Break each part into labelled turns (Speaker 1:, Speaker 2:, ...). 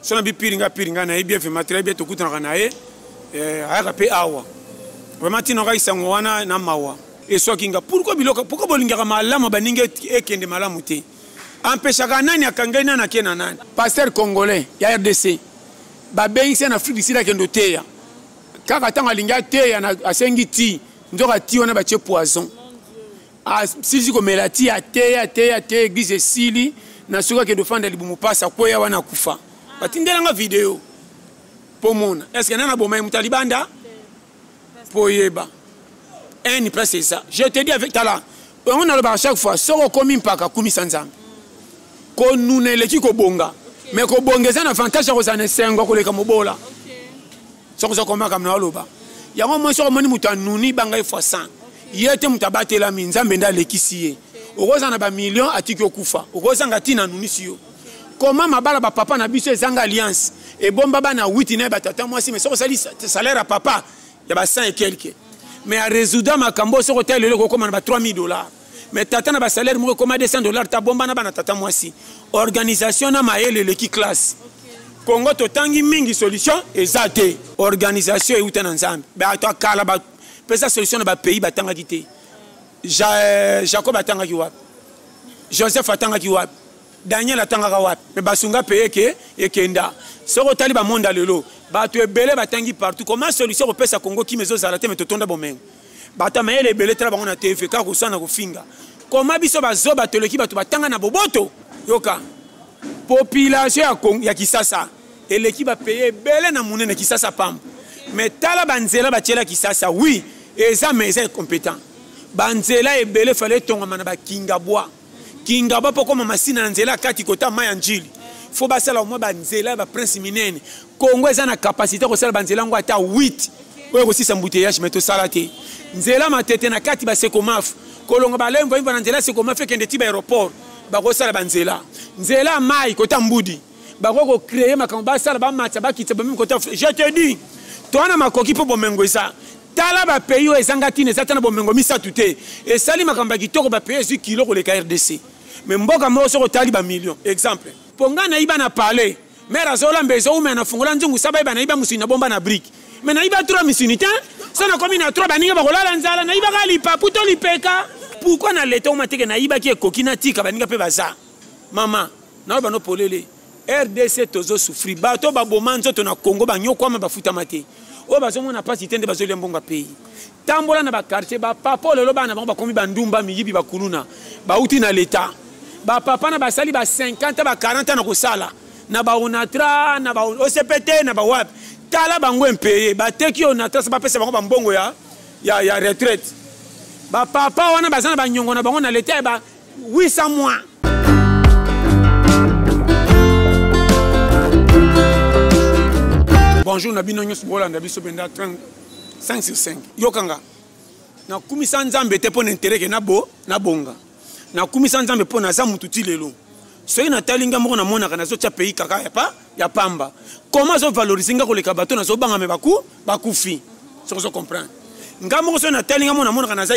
Speaker 1: So na bipiringa piringa na ye bien, vraiment très bien, tokutanaka na ye ayaka mpe awa. Vraiment ntina okaki sango wana na mawa eswaki nga. Pourquoi biloko, pourquoi bolingaka malamu baninga ekende malamu te? Empêchaka nani akangeli nani ake na nani? Pasteur congolais ya RDC babengisi na Afrique du Sud akende oteya. Kaka ntango alingi ateya asengi ti nzoka ti wana batie poison. Asilisi komela ti ateya ateya ateya église esili na soki akende ofanda libumu pasi akweya wana akufa. Batindelanga video po mona est-ce que nana aboma ye moto alibanda po yeba une place eza. Je te dis avec tala yango nalobaka chaque fois soki okomi mpaka kumisa Nzambe. Konuna eleki kobonga, mais kobonga eza na avantage ya kozala na esengo koleka mobola. Soki oza komaka na oloba yango moi soki omoni moto anuni banga ye fois 100 ye te moto abatelami Nzambe nde alekisi ye. Okozala na ba million atiki okufa, okozanga ntina anunisi yo. Comment mabala ba papa na biso ezanga alliance ebomba bana 8 na ba tata mwasi, mais soki osali salaire ya papa ya ba 100 et quelque, mais a résoudre makambo soki otali lelo ekokoma na ba 3000 $, mais tata na ba salaire moko ekoma 200 $ ta bomba na bana tata mwasi. Organisation na mayele eleki classe. Congo totangi mingi solution eza te. Organisation euta na Nzambe. Bato akala ba pesa solution na ba pays batangaki te. Jacob atangaki wapi? Joseph atangaki wapi? Daniel atangaka wapi? Mais basunga paye ke ekenda. Soko otali ba monde lelo, bato ebele batangi partout. Comment solution kopesa Congo kimi ezozala te mais totonda bomengo? Bato mayele ebele tala bango na TV kaka kosana kofinga. Comment biso bazoba toleki bato batanga na boboto? Yoka. Population ya Congo ya Kisasa eleki ba paye ebele na munene Kisasa pamba. Mais tala ba nzela batiela Kisasa, oui, eza mais eza incompétent. Ba nzela ebele fallait tongama na ba Kingabwa. Kingabwa poko mama sina na nzela kati kota maya njili. Faut basala au moins ba nzela ba prince minene. Congo eza na capacité kosala ba nzela ngo ata 8. Oyo kosisa embouteillage mais tosala te. Nzela matete na kati ba sekomaf. Kolonga ba lemvo imba na nzela sekomaf ekende ti ba aéroport. Bakosala ba nzela. Nzela mai kota mbudi. Bako ko créer makambo basala ba matsa ba kitsa ba mimi kota. Je te dis, toi na makoki po bomengo eza. Tala ba pays oyo ezanga tina eza tana bomengo misatu te. Esali makambo ya kitoko ba pays ezwi kilo koleka RDC. Mais mboka moko soko tali ba millions. Exemple. Ponga na iba na palais. Mère azolamba ezoumela na fungola nzungu saba iba na iba musuni na bomba na brique. Mais na iba 3 misuni te. So na komi na 3 baninga bakolala nzala na iba ka lipapu to lipeka. Pourquoi na leta uma teke na iba ki ekoki na tika baninga pe baza? Mama, na bano polele. RDC tozo souffrir. Bato baboma nzoto na Congo ba nyokwama bafutama te. Oyo bazomona pasi te nde bazolia mbongo ya pays. Tambola na ba quartier ba papa lelo bana bango bakomi ba ndumba miyibi ba kuluna. Bauti na l'État. Ba papa na basali ba 50 ba 40 na kosala. Na ba Onatra, na ba OCPT, na ba WAP. Tala bango impayé, bateki Onatra sa bapesa bango ba mbongo ya retraite. Ba papa wana bazana ba nyongo na bango na l'État ba 800 mois. Bonjour na bino nyonso bolanda biso benda 5 sur 5. Yokanga. Nakumisa Nzambe te pona intérêt ke nabo nabonga. Nakumisa Nzambe pona za mutu ti lelo. Soki natali nga moko namonaka nazotia pays kaka ya pa ya pamba. Comment zo valoriser nga koleka bato nazobanga me baku bakufi. Soki ozo comprendre. Nga moko soki natali nga moko namonaka naza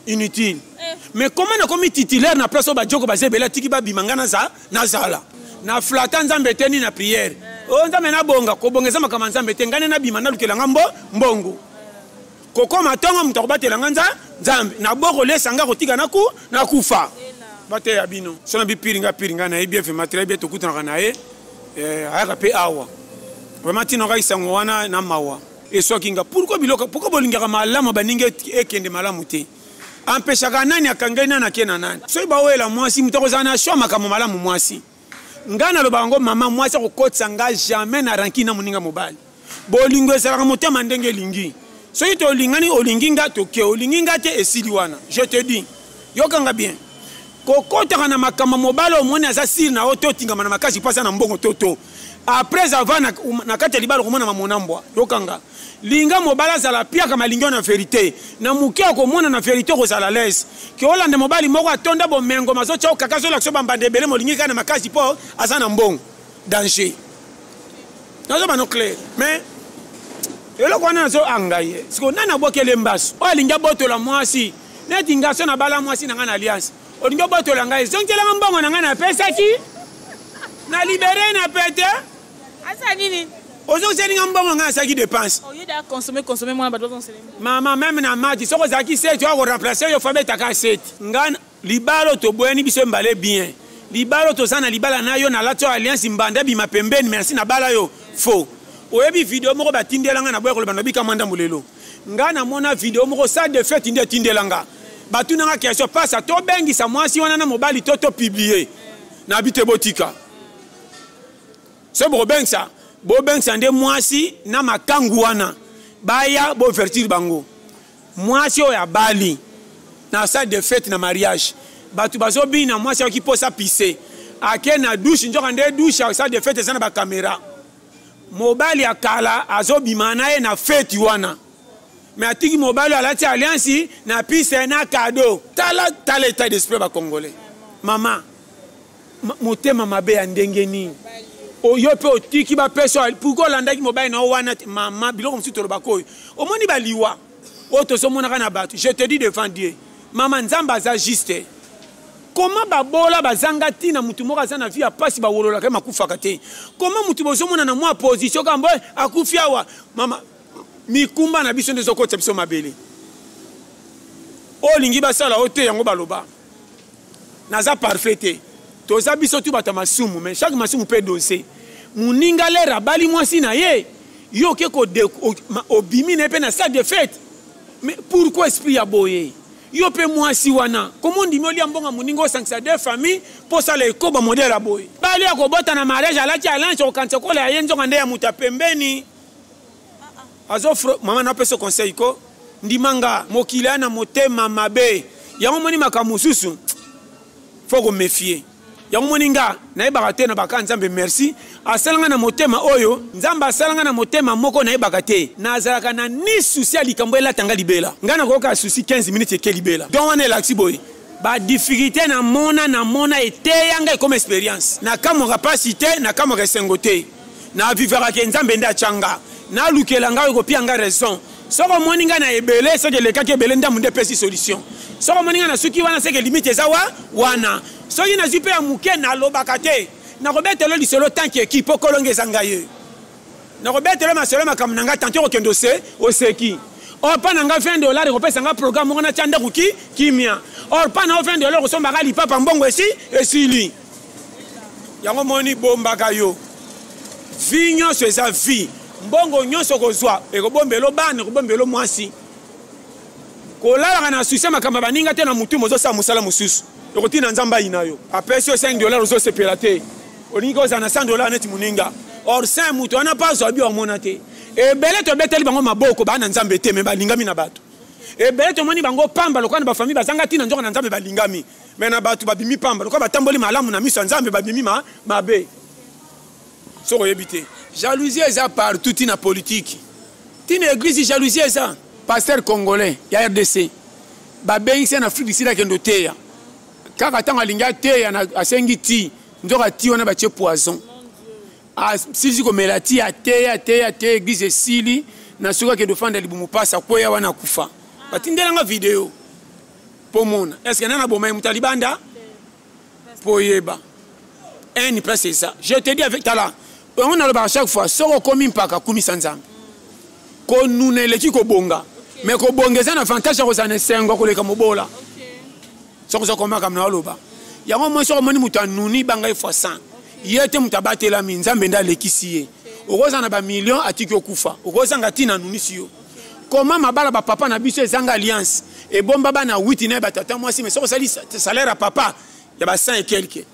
Speaker 1: inutile. Mais comment nakomi titulaire na place oyo bajoko baza ebele atiki babima nga naza nazala. Na flata Nzambe te ni na prière. Oh Nzambe nabonga, kobonga eza makambo ya Nzambe te. Nga nde nabima nalukela nga mbongo. Kokoma tongo moto akobatela nga Nzambe. Na boko lesa nga kotika na ku nakufa. Bateya bino. Sona bipiringa piringa na ye bien vraiment très bien tokutanaka na ye. Ayaka pe awa. Vraiment ntina okaki sango wana na mawa. Eswaki nga. Pourquoi biloko, pourquoi bolingaka malamu baninga ekende malamu te? Empêchaka nani akangeli nani ake na nani. Soki bawela mwasi moto akozala na choix makambo malamu mwasi. Nga nalobaka ngo mama mwasi akokotisa nga jamais na rancune na moninga mobali. Bolingo ezalaka motema ndenge elingi. Soki tolingani olingi nga toke, olingi nga te esili wana. Je te dis, yokanga bien. Kokotaka na makambo mobali omoni aza sire na yo to tingama na makasi mpo aza na mbongo to to. Après avoir na kati ya libala okomona mamona mbwa. Yokanga. Linga mobali azala piaka malingi na vérité. Na moke okomona na vérité okozala à l'aise. Ke olanda mobali moko atonda bomengo mazotia okaka azolakisa bambanda ebele molingi kaka na makasi mpo aza na mbongo. Danger. Nazo bano clair. Mais eloko wana nazo anga ye. Siko nani abwakeli mbasu? Oyo alingi abotola mwasi. Neti nga so nabala mwasi na nga na alliance. Olingi obotola ngai, ezongelanga mbongo na ngai napesaki. Na libere na pete.
Speaker 2: Nini?
Speaker 1: Ozongiseli nga mbongo nga nasalaki dépense.
Speaker 2: Oye da consommer consommer mwana bato bazongisela mbongo.
Speaker 1: Mama meme na match soki ozalaki seti oya koremplace yo fabetaka seti. Nga libala oyo toboyani biso mbale bien. Libala oyo toza na libala na yo nalati oyo alliance mbanda bima pembeni merci nabala yo faux. Oyebi video moko batindela nga naboya koloba nabika mwa ndambo lelo. Nga namona video moko salle de fete nde etindela nga. Batuna nga question pasa tobengisa mwasi wana na mobali to to publier. Nabi te botika. Soki bokobengisa, bobengisa nde mwasi na makangu wana baya bovertir bango. Mwasi oyo abali na salle de fete na mariage, bato bazobina, mwasi ayoki posa pise, ake na douche, nzoka nde douche ya salle de fete eza na bakamera. Mobali ya kala azobima na ye na fete wana, me atiki mobali oyo alati alliance na pise na cadeau. Tala tala etat d'esprit ya ba congolais. Mama, motema mabe ya ndenge nini? Oyo mpe otiki bapesa, pourquoi olandaki mobali na yo wana te? Mama, biloko mosusu tolobaka oyo omoni baliwa oyo tozomonaka na bato. Je te dis devant Dieu, mama, Nzambe aza juste. Comment babola bazanga ntina, motu moko aza na vie ya pasi, bawololaka ye makufaka te. Comment motu bozomona na mwa position kaka mbo akufi awa? Mama, mikumba na biso nde ezokotisa biso mabele. Oyo olingi basala oyo te, yango baloba naza parfait te, toza biso tu bato ya masumu, mais chaque masumu mpe dose. Moninga lere abali mwasi na ye, yo oke obimi na ye mpe na salle de fete. Mais pourquoi esprit ya boye? Yo mpe mwasi wana komo ondimi olia mbongo moninga, osangisa deux famille mpo osala ekoba modele ya boye? Bali ya kobota na mariage, alati alliance, okanisa kola ya ye, nzoka nde ya moto ya pembeni. Azo mama, napesa conseil ko ndima nga, mokili aya na motema mabe. Yango moni makambo mosusu fo komefie. Yango moni nga nayebaka te na baka Nzambe merci asala nga na motema oyo Nzambe asala nga na motema moko nayebaka te. Nazalaka na ni susi ya likambo elata nga libela. Nga nakoyoka susi 15 minutes eke libela. Don wana elakisi boye ba difficulté na mona na mona eteya nga, ekoma experience. Nakamwaka pasi te, nakamwaka esengo te. Na vivaka ke Nzambe nde atya nga, nalukela nga oyo kopia nga raison. Soki omoni nga na ebele, soki elekaki ebele, ndambo nde epesi solution. Soki omoni nga na suki wana, seke limite eza wa wana. Soki nazwi mpe ya moke, nalobaka te. Nakobetelo lisolo tanki ekipe okolonga eza ngai ye. Nakobetelo masolo makambo na ngai tanti okokende ose oseki. Or pa na nga 20 dollars ekopesa nga programme moko natya ndako ki kimia. Or pa na yo 20 dollars okosombaka lipapa, mbongo esi esili. Yango moni bombaka yo vie nyonso eza vie. Mbongo nyonso okozwa ekobombelo bana, ekobombelo mwasi. Kolalaka na susi ya makambo ya baninga te na mutu, mozosala mosala mosusu ekotina Nzambe ayina yo. Apesi yo 5 dollars, ozosepela te, olingi kozala na 100 dollars neti moninga. Or saint moto wana mpe azwa bi omona te. Ebele tobeteli bango maboko baa na Nzambe te, me balingami na bato. Ebele tomoni bango pamba lokola na bafamille bazanga ntina, nzoka na Nzambe balingami, me na bato babimi pamba lokola batamboli malamu na miso ya Nzambe babimi mabe. Soki oyebi te, jalousie eza partout, ntina politike, ntina église, jalousie eza. Pasteur congolais ya RDC babengisi ye na Afrique du Sud akende oteya. Kaka ntango alingi ateya, asengi ti, nzoka ti wana batie poison. Asilisi komela ti, ateya ateya ateya, église esili, na soki akende ofanda libumu pasi, akweya wana akufa. Batindelanga video mpo mona est-ce nana boma ye moto ya libanda mpo oyeba une place eza. Je te dis avec tala yango nalobaka chaque fois, soki okomi mpaka, kumisa Nzambe. Konuna eleki kobonga, mais kobonga eza na avantage ya kozala na esengo koleka mobola. Soki oza komaka na oloba yango moi, soki omoni moto anuni, banga ye fois 100. Ye te moto abatelami, Nzambe nde alekisi ye. Okozala na bamillion, atiki okufa, okozanga ntina, anunisi yo. Koma mabala bapapa na biso ezanga alliance, ebomba bana 8 na ye batata mwasi. Mais soki osali salaire ya papa ya ba 100 et quelque,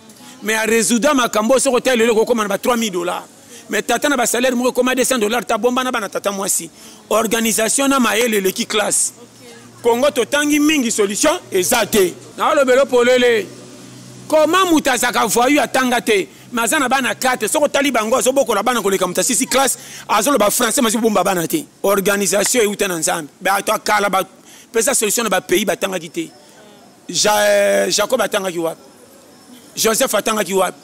Speaker 1: mais aresoudre makambo, soki otali lelo ekokóma na ba 3000 dollars. Mais tata na basalaire moko ekóma 200 dollars, tabomba na bana tata mwasi. Organisation na mayele eleki classe. Kongo totangi mingi, solution eza te. Naolobelo polele, koma moto azalaka voyu, atanga te, mais aza na bana 4. Soki otali bango, azobokola bana koleka moto asisi classe, azoloba français, mazi bobomba bana te. Organisation euta na Nzambe. Bato akala bapesa solution na bapays batangaki te. Jacob atangaki wapi? Joseph atangaki wapi?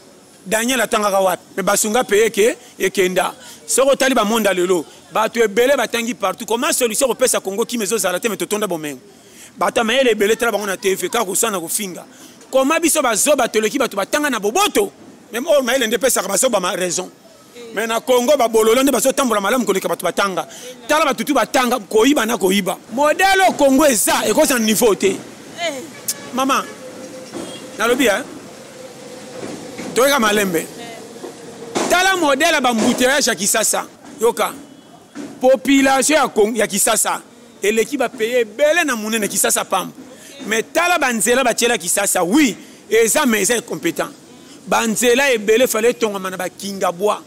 Speaker 1: Daniel atangaka wapi? Me basunga pe eke ekenda. Soki otali bamonda lelo, bato ebele batangi partout. Comment solution kopesa Congo kimi ezozala te? Me totonda bomengo, bato ya mayele ebele, tala bango na TV kaka kosana kofinga. Koma biso bazoba toleki bato batanga na boboto? Meme oyo mayele nde epesaka bazoba ma raison. Mais na Congo babololo nde bazotambola malamu koleka bato batanga. Tala bato tu batanga koyiba na koyiba. Modèle oyo Congo eza ekozala na niveau te. Mama, nalobi hein? Toyeka malembe. Tala modèle ya bambouteillage ya Kisasa. Yoka. Population ya Congo ya Kisasa eleki ba pays ebele na munene Kisasa pamba. Mais tala ba nzela batiela Kisasa, oui, eza mais eza incompétent. Ba nzela ebele fallait etongama na ba Kingabwa.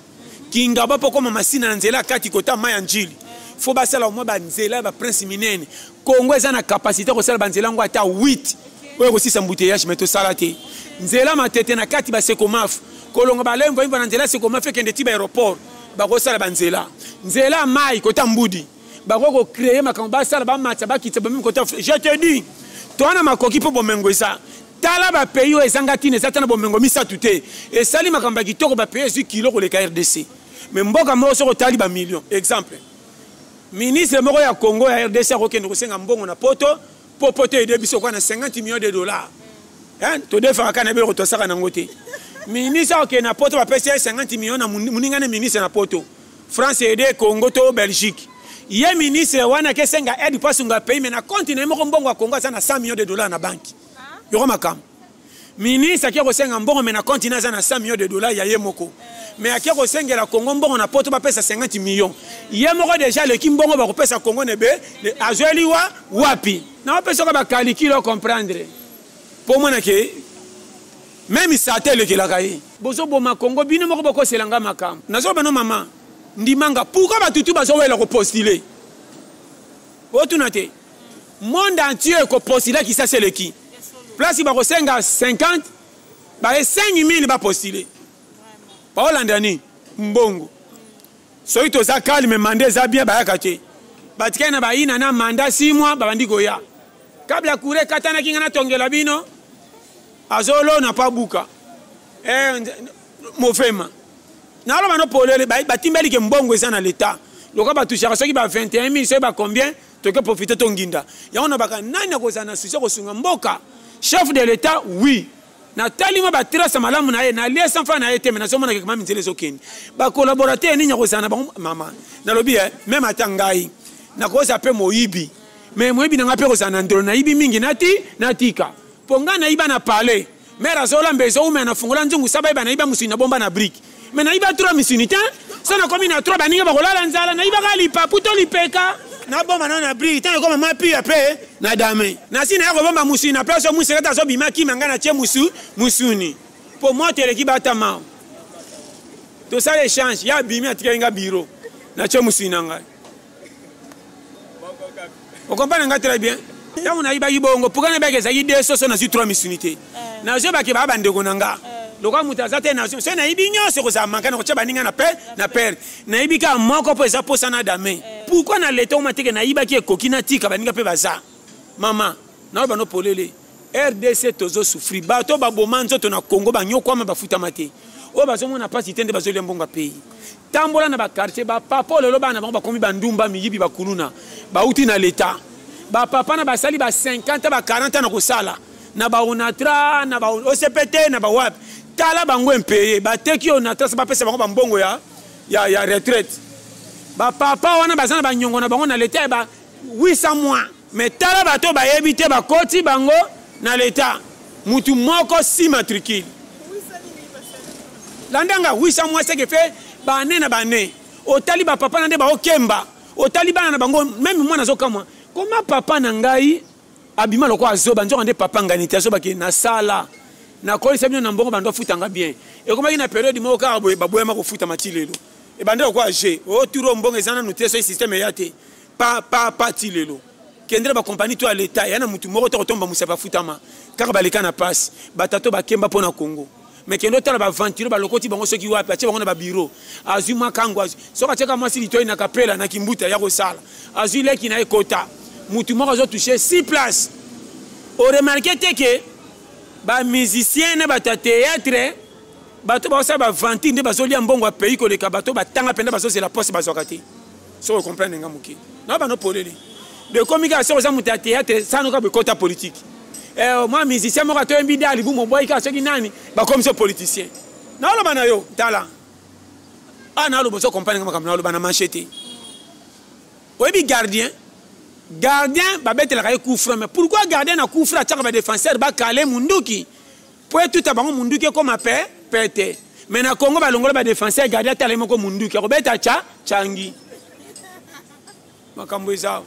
Speaker 1: Kingabwa po koma masina na nzela kati kota mai ya Njili. Faut basala au moins ba nzela ya ba prince minene. Congo eza na capacité kosala ba nzela ngo ata 8. Oyo kosisa embouteillage mais tosala te. Nzela matete na kati ba Sekomaf. Kolonga ba lemvo imba na nzela Sekomaf ekende ti ba aéroport. Bakosala ba nzela. Nzela mai kota Mbudi. Bako ko créer makambo basala bamatisa bakitisa bamemi kota. Je te dis, toa na makoki mpo bomengo eza. Tala ba pays oyo ezanga ntina eza ta na bomengo misato te. Esali makambo ya kitoko ba pays ezwi kilo koleka RDC. Mais mboka moko soki otali ba millions. Exemple, ministre moko ya Congo ya RDC akokende kosenga mbongo na poto po poto ede biso kwa na 50 millions de dollars. Hein, todefaka kaka na biloko tosaka nango te. Ministre akokende na poto bapesi ye 50 millions na moninga ne ministre na poto. France aide Congo to Belgique. Ye ministre wana ke senga aide po asunga pays mais na compte na ye moko mbongo ya Congo aza na 100 millions de dollars na banque. Yoko makambo. Ministre ake kosenga mbongo mais na compte na aza na 100 millions de dollars ya ye moko. Mais ake kosengela Congo mbongo na poto bapesa 50 millions. Ye moko déjà aleki mbongo bakopesa Congo nebe azweli wa wapi. Na opesa ko ba calcul comprendre. Po mona ke même satan elekelaka ye. Bozoboma Congo bino moko bokosela nga makambo. Nazoba no mama ndimanga pourquoi batutu bazowela ko postuler? Otuna te. Monde entier ko postuler Kisasa eleki. Place bakosenga 50 baye 5000 ba postuler. Baolanda nini? Mbongo. Soki toza calme mandat eza bien bayaka te. Batikali na bayina na mandat 6 mois babandi koya. Kabla courant ekatanaki nga natongela bino. Azolona pa buka. Mofema. Naloba no polele batimbeli ke mbongo eza na l'etat. Loka batushaka soki ba 21000 soki ba combien toke profiter to nginda. Yango na baka nani akozala na souci kosunga mboka? Chef de l'etat oui. Natali mwa ba trace malamu na ye, na lie sans fa na ye te, mais nazomona ke mami nzela ezokende. Ba collaborateur nini akozala na bango mama. Nalobi même ata ngai nakozala pe moyibi. Mais moyibi na ngai pe kozala na ndolo nayibi mingi nati natika. Po ngai nayiba na palais. Mère azolamba ezoumela na fungola nzungu saba yeba nayiba musuni na bomba na brique. Mais nayiba 3 misuni te. So nakomi na 3 baninga bakolala nzala nayibaka lipapu to lipeka. Na bomba na na brique tango ekoma mwa pire pe na dame. Nasi na kobomba musuni na place musuni kata azobima kima ngai na tie musuni. Po moto eleki batama. Tosala échange ya bimi atikali nga bureau. Na tie musuni na ngai. Okomprendre nga très bien. Ntango nayibaki bongo, pourquoi nayibaki ezalaki 2 soso nazwi 3 misuni te. Nazobaki ba bandeko na nga. Lokola moto aza te nazwi, soki nayibi nyonso ekozala manka na kotia baninga na pe na perte. Nayibi kaka moko mpo eza posa na dame. Pourquoi na leta oma teke nayibaki ekoki natika baninga mpe baza. Mama, nayoba no polele. RDC tozo souffrir. Bato baboma nzoto na Congo banyokwama bafutama te. Oyo bazomona pasi te nde bazolia mbongo ya pays. Tambola na ba quartier ba papa lelo bana bango bakomi ba ndumba miyibi ba kuluna. Bauti na l'etat. Ba papa na basali ba 50 ba 40 na kosala na ba Onatra na ba OCPT na ba wapi. Tala bango impayé bateki Onatra ba pesa bango ba mbongo ya retraite. Ba papa wana baza na ba nyongo na bango na l'etat ba 800 mois. Mais tala bato bayebi te bakoti bango na l'etat. Mutu moko si matricule. Landanga 800 mois c'est que fait ba année na ba année. Otali ba papa na nde ba okemba. Otali bana na bango même mwana azokamwa. Comment papa na ngai abima lokola azoba nzoka nde papa ngani te azoba ke na sala. Nakolisa bino na mbongo bando afutanga bien. Ekomaki na période moko kaka boye baboyama kofuta mati lelo. Ebanda lokola G. O turo mbongo eza nanu te soki système eya te. Pa pa pa ti lelo. Kendela ba compagnie to ya l'etat ya na mutu moko to kotomba musapa afutama. Kaka baleka na passe. Batato bakemba pona Congo. Mais kendo tala ba ventilo ba lokoti bango soki wapi atie bango na ba bureau. Azui mwa kango azui. Soki atiaka mwasi litoi na kapela na kimbuta ya kosala. Azui leki na ekota. Mutu moko azo toucher 6 places. O remarquer te que ba musiciens na bato ya théâtre bato baosala ba ventile nde bazolia mbongo ya pays koleka bato batanga mpenza bazozela poste bazwaka te. Soki okomprendre nga moke. Na bano polele. De komi kaka soki oza moto ya théâtre sano kaka ekota politique. Moi musicien moko atoyembi nde alibu mobwai kaka soki nani bakomi so politicien. Naoloba na yo tala. Awa naloba, ozo comprendre nga makambo naloba na manche te. Oyebi gardien, gardien babetelaka ye coup franc, mais pourquoi gardien na coup franc atiaka badéfenseur bakale munduki po etuta bango, munduki ekóma pe pete? Mais na Congo balongola badéfenseur, gardien atala ye moko munduki, akobeta tya changi. Makambo eza.